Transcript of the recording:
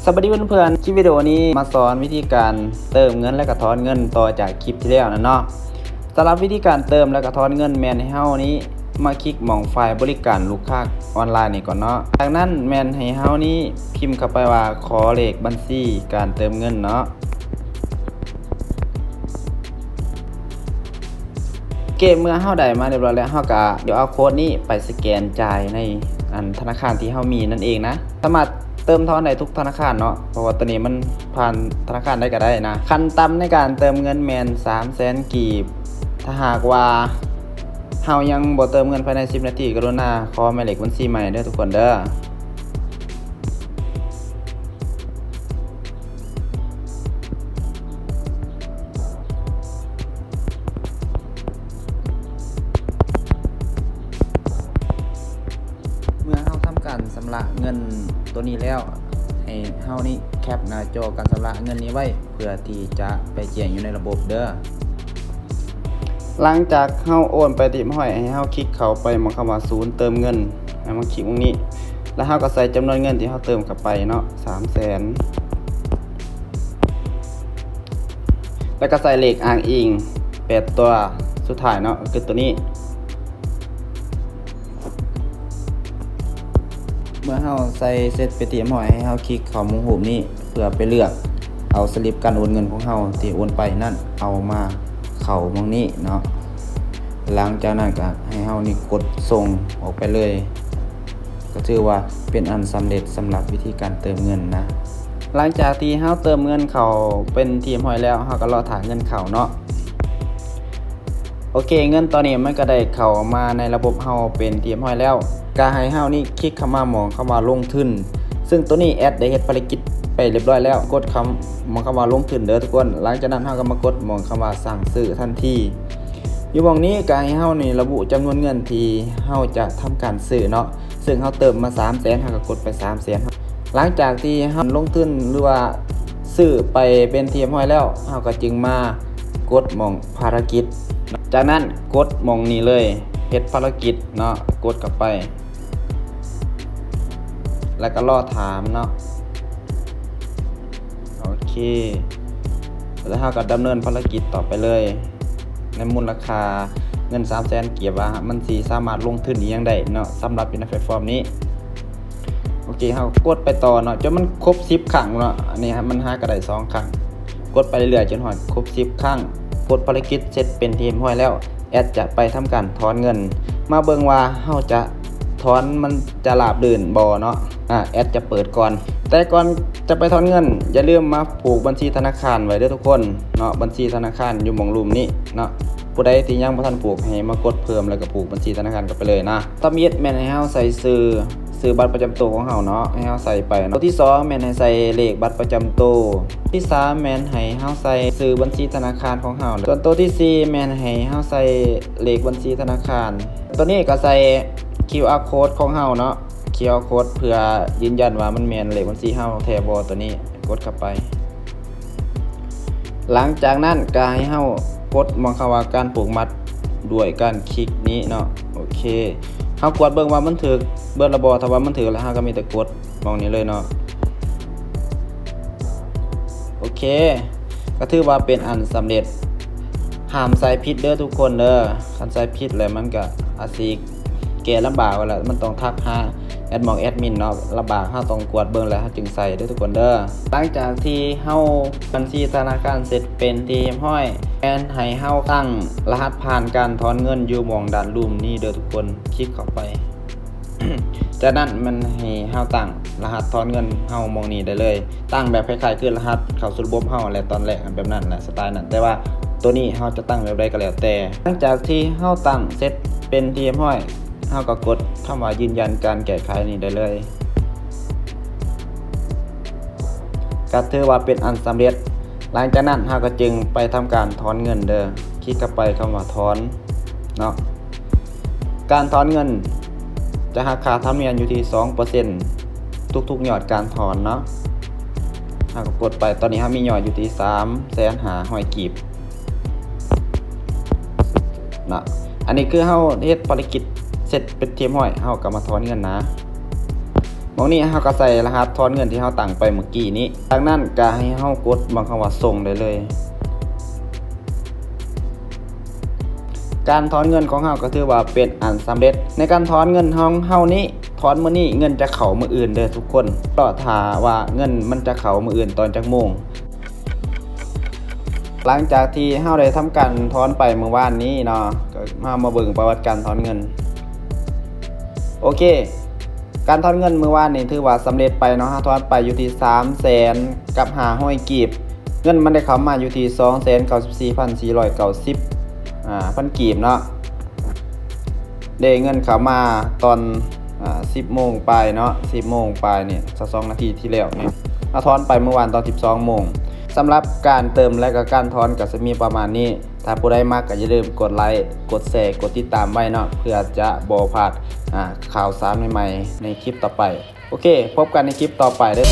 ສະບາຍດີເພື່ອນໆ ຄລິບວິດີໂອນີ້ມາສອນວິທີການເຕີມເງິນ ແລະກະຖອນເງິນຕໍ່ຈາກຄລິບທີ່ແລ້ວນັ້ນເນາະ. ສຳລັບວິທີການເຕີມ ແລະກະຖອນເງິນ ແມ່ນໃຫ້ເຮົານີ້ມາຄລິກໝ່ອງໄຟລ໌ບໍລິການລູກຄ້າອອນລາຍນີ້ກ່ອນເນາະ. ຈາກນັ້ນແມ່ນໃຫ້ເຮົານີ້ພິມເຂົ້າໄປວ່າ ຂໍເລກບັນຊີການເຕີມເງິນເນາະ. ໂອເຄ ເມື່ອເຮົາໄດ້ມາຮຽບຮ້ອຍແລ້ວ ເຮົາກະເອົາໂຄດນີ້ໄປສະແກນຈ່າຍໃນ ອັນ ທະນາຄານທີ່ເຮົາມີນັ້ນເອງນະ. ສາມາດເຕີມຖອນໄດ້ທຸກທະນາຄານເນາະ ເພາະວ່າໂຕນີ້ມັນຜ່ານທະນາຄານໃດກະໄດ້ນະ. ຂັ້ນຕ່ຳໃນການເຕີມເງິນແມ່ນສາມແສນກີບ. ຖ້າຫາກວ່າເຮົາຍັງບໍ່ເຕີມເງິນພາຍໃນສິບນາທີ ກະລຸນາຂໍໝາຍເລກບັນຊີໃໝ່ເດີທຸກຄົນເດີ. ເມື່ອເຮົາທຳການຊຳລະເງິນໂຕນີ້ແລ້ວ ໃຫ້ເຮົານີ້ແຄັບໜ້າຈໍການຊຳລະເງິນນີ້ໄວ້ ເພື່ອທີ່ຈະໄປແຈ້ງຢູ່ໃນລະບົບເດີ. ຫຼັງຈາກເຮົາໂອນໄປທີ່ຮຽບຮ້ອຍ ໃຫ້ເຮົາຄລິກເຂົ້າໄປໝ່ອງຄຳວ່າ ສູນເຕີມເງິນ ໃຫ້ມາຄລິກໝ່ອງນີ້ ແລ້ວເຮົາກະໃສ່ຈຳນວນເງິນທີ່ເຮົາເຕີມເຂົ້າໄປເນາະ ສາມແສນ ແລ້ວກະໃສ່ເລກອ້າງອີງແປດຕົວສຸດທ້າຍເນາະ ຄືໂຕນີ້. ເມື່ອເຮົາໃສ່ເສັດເປັນທີ່ຮຽບຮ້ອຍ ໃຫ້ເຮົາຄລິກເຂົ້າໝ່ອງຮູບນີ້ ເພື່ອໄປເລືອກເອົາສະລິບການໂອນເງິນຂອງເຮົາທີ່ໂອນໄປນັ້ນ ເອົາມາເຂົ້າໝ່ອງນີ້ເນາະ. ຫຼັງຈາກນັ້ນກະໃຫ້ເຮົານີ້ກົດສົ່ງອອກໄປເລີຍ ກະຖືວ່າເປັນອັນສຳເລັດສຳລັບວິທີການເຕີມເງິນນະ. ຫຼັງຈາກທີ່ເຮົາເຕີມເງິນເຂົ້າເປັນທີ່ຮຽບຮ້ອຍແລ້ວ ເຮົາກະລໍຖ້າເງິນເຂົ້າເນາະ. ໂອເຄ ເງິນຕອນນີ້ມັນກະໄດ້ເຂົ້າມາໃນລະບົບເຮົາເປັນທີ່ຮຽບຮ້ອຍແລ້ວ ກະໃຫ້ເຮົານີ້ຄລິກເຂົ້າມາໝ່ອງຄຳວ່າລົງທຶນ ຊຶ່ງໂຕນີ້ແອັດໄດ້ເຮັດພາລະກິດໄປຮຽບຮ້ອຍແລ້ວ. ກົດຄຳ ໝ່ອງຄຳວ່າລົງທຶນເດີທຸກຄົນ. ຫຼັງຈາກນັ້ນເຮົາກະມາກົດໝ່ອງຄຳວ່າສັ່ງຊື້ທັນທີ. ຢູ່ໝ່ອງນີ້ກະໃຫ້ເຮົານີ້ລະບຸຈຳນວນເງິນທີ່ເຮົາຈະທຳການຊື້ເນາະ ຊຶ່ງເຮົາເຕີມມາສາມແສນ ເຮົາກະກົດໄປສາມແສນ. ຫຼັງຈາກທີ່ເຮົາລົງທຶນ ຫຼືວ່າຊື້ໄປເປັນທີ່ຮຽບຮ້ອຍແລ້ວ ເຮົາກະຈຶ່ງມາກົດໝ່ອງພາລະກິດ. ຈາກນັ້ນກົດໝ່ອງນີ້ເລີຍ ເຮັດພາລະກິດເນາະ ກົດເຂົ້າໄປ ແລ້ວກະລໍຖ້າເນາະ. ໂອເຄ ແລ້ວເຮົາກະດຳເນີນພາລະກິດຕໍ່ໄປເລີຍ ໃນມູນລະຄ່າເງິນສາມແສນກີບ ວ່າມັນຊິສາມາດລົງທຶນອີ່ຫຍັງໄດ້ເນາະ ສຳລັບຢູ່ໃນແພລດຟອມນີ້. ໂອເຄ ເຮົາກົດໄປຕໍ່ເນາະ ຈົນມັນຄົບສິບຄັ້ງເນາະ. ອັນນີ້ມັນຫາກະໄດ້ສອງຄັ້ງ ກົດໄປເລື້ອຍໆ ຈົນຮອດຄົບສິບຄັ້ງ ກົດພາລະກິດເສັດເປັນທີ່ຮຽບຮ້ອຍແລ້ວ ແອັດຈະໄປທຳການຖອນເງິນ. ມາເບິ່ງວ່າເຮົາຈະຖອນມັນຈະລາບລື່ນບໍ່ເນາະ. ອາ ແອັດຈະເປີດກ່ອນ ແຕ່ກ່ອນຈະໄປຖອນເງິນ ຢ່າລືມມາຜູກບັນຊີທະນາຄານໄວ້ເດີທຸກຄົນເນາະ. ບັນຊີທະນາຄານຢູ່ໝ່ອງລຸ່ມນີ້ເນາະ. ຜູ້ໃດທີ່ຍັງບໍ່ທັນຜູກ ໃຫ້ມາກົດເພີ່ມ ແລ້ວກະຜູກບັນຊີທະນາຄານກັນໄປເລີຍນະ. ທຳອິດແມ່ນໃຫ້ເຮົາໃສ່ຊື່ ຊື່ບັດປະຈຳໂຕຂອງເຮົາເນາະ ໃຫ້ເຮົາໃສ່ໄປເນາະ. ໂຕທີສອງແມ່ນໃຫ້ໃສ່ເລກບັດປະຈຳໂຕ. ໂຕທີສາມແມ່ນໃຫ້ເຮົາໃສ່ຊື່ບັນຊີທະນາຄານຂອງເຮົາ. ສ່ວນໂຕທີສີ່ແມ່ນໃຫ້ເຮົາໃສ່ເລກບັນຊີທະນາຄານ. ໂຕນີ້ກະໃສ່ຄິວອາໂຄດຂອງເຮົາເນາະ ຄິວອາໂຄດ ເພື່ອຢືນຢັນວ່າມັນແມ່ນເລກບັນຊີເຮົາແທ້ບໍ່. ໂຕນີ້ກົດເຂົ້າໄປ. ຫຼັງຈາກນັ້ນກະໃຫ້ເຮົາກົດໝ່ອງຄຳວ່າການຜູກມັດດ້ວຍການຄລິກນີ້ເນາະ. ໂອເຄ ເຮົາກວດເບິ່ງວ່າມັນຖືກເບິດລະບໍ່. ຖ້າວ່າມັນຖືກແລ້ວ ເຮົາກະມີແຕ່ກົດໝ່ອງນີ້ເລີຍເນາະ. ໂອເຄ ກະຖືວ່າເປັນອັນສຳເລັດ. ຫ້າມໃສ່ຜິດເດີທຸກຄົນເດີ. ຄັນໃສ່ຜິດແລ້ວມັນກະອາດຊິ ແກ້ລຳບາກແລ້ວ ມັນຕ້ອງທັກຫາແອັດໝ່ອງແອັດມິນເນາະ ລຳບາກ. ເຮົາຕ້ອງກວດເບິ່ງແລ້ວເຮົາຈຶ່ງໃສ່ເດີທຸກຄົນເດີ. ຫຼັງຈາກທີ່ເຮົາບັນຊີທະນາຄານເສັດເປັນທີ່ຮຽບຮ້ອຍ ແມ່ນໃຫ້ເຮົາຕັ້ງລະຫັດຜ່ານການຖອນເງິນຢູ່ໝ່ອງດ້ານລຸ່ມນີ້ເດີທຸກຄົນ. ຄລິກເຂົ້າໄປ ຈາກນັ້ນແມ່ນໃຫ້ເຮົາຕັ້ງລະຫັດຖອນເງິນເຮົາໝ່ອງນີ້ໄດ້ເລີຍ. ຕັ້ງແບບຄ້າຍໆຄືລະຫັດເຂົ້າສູ່ລະບົບເຮົາແຫຼະ ຕອນແລກຫັ້ນ ແບບນັ້ນແຫຼະ ສະໄຕລ໌ນັ້ນ. ແຕ່ວ່າໂຕນີ້ເຮົາຈະຕັ້ງແບບໃດກະແລ້ວແຕ່. ຫຼັງຈາກທີ່ເຮົາຕັ້ງເສັດເປັນທີ່ຮຽບຮ້ອຍ ເຮົາກະກົດຄຳວ່າຢືນຢັນການແກ້ໄຂນີ້ໄດ້ເລີຍ ກະຖືວ່າເປັນອັນສຳເລັດ. ຫຼັງຈາກນັ້ນເຮົາກະຈຶ່ງໄປທຳການຖອນເງິນເດີ. ຄລິກເຂົ້າໄປຄຳວ່າຖອນເນາະ. ການຖອນເງິນຈະຫັກຄ່າທຳນຽມຢູ່ທີ່ສອງເປີເຊັນ ທຸກໆຍອດການຖອນເນາະ. ເຮົາກະກົດໄປ ຕອນນີ້ເຮົາມີຍອດຢູ່ທີ່ສາມແສນຫ້າຮ້ອຍກີບເນາະ. ອັນນີ້ຄືເຮົາເຮັດພາລະກິດເສັດເປັນທີ່ຮຽບຮ້ອຍ ເຮົາກະມາຖອນເງິນນະ. ໝ່ອງນີ້ເຮົາກໍໃສ່ລະຫັດຖອນເງິນທີ່ເຮົາຕັ້ງໄປເມື່ອກີ້ນີ້. ຈາກນັ້ນກໍໃຫ້ເຮົາກົດໝ່ອງຄຳວ່າສົ່ງໄດ້ເລີຍ. ການຖອນເງິນຂອງເຮົາກໍຖືວ່າເປັນອັນສຳເລັດ. ໃນການຖອນເງິນຂອງເຮົານີ້ ຖອນມື້ນີ້ເງິນຈະເຂົ້າມື້ອື່ນເດີທຸກຄົນ. ລໍຖ້າວ່າເງິນມັນຈະເຂົ້າມື້ອື່ນຕອນຈັກໂມງ. ຫຼັງຈາກທີ່ເຮົາໄດ້ທຳການຖອນໄປມື້ວານນີ້ເນາະ ກໍເຮົາມາເບິ່ງປະຫວັດການຖອນເງິນ. ໂອເຄ ການຖອນເງິນມື້ວານນີ້ຖືວ່າສຳເລັດໄປເນາະ. ເຮົາຖອນໄປຢູ່ທີ່ສາມແສນກັບຫ້າຮ້ອຍກີບ. ເງິນມັນໄດ້ເຂົ້າມາຢູ່ທີ່ສອງແສນເກົ້າສິບສີ່ພັນສີ່ຮ້ອຍເກົ້າສິບ ອາ ພັນກີບເນາະ. ໄດ້ເງິນເຂົ້າມາຕອນ ອາ ສິບໂມງປາຍເນາະ, ສິບໂມງປາຍນີ້ ຊາວສອງນາທີທີ່ແລ້ວນີ້. ເຮົາຖອນໄປມື້ວານຕອນສິບສອງໂມງ. ສຳລັບການເຕີມ ແລະ ກໍການຖອນກໍຈະມີປະມານນີ້. ຖ້າຜູ້ໃດມັກກໍຢ່າລືມກົດໄລ, ກົດແຊ, ກົດຕິດຕາມໄວ້ເນາະ ເພື່ອຈະບໍ່ພາດ ອາ ຂ່າວສານໃໝ່ໆໃນຄລິບຕໍ່ໄປ. ໂອເຄ ພົບກັນໃນຄລິບຕໍ່ໄປເດີ.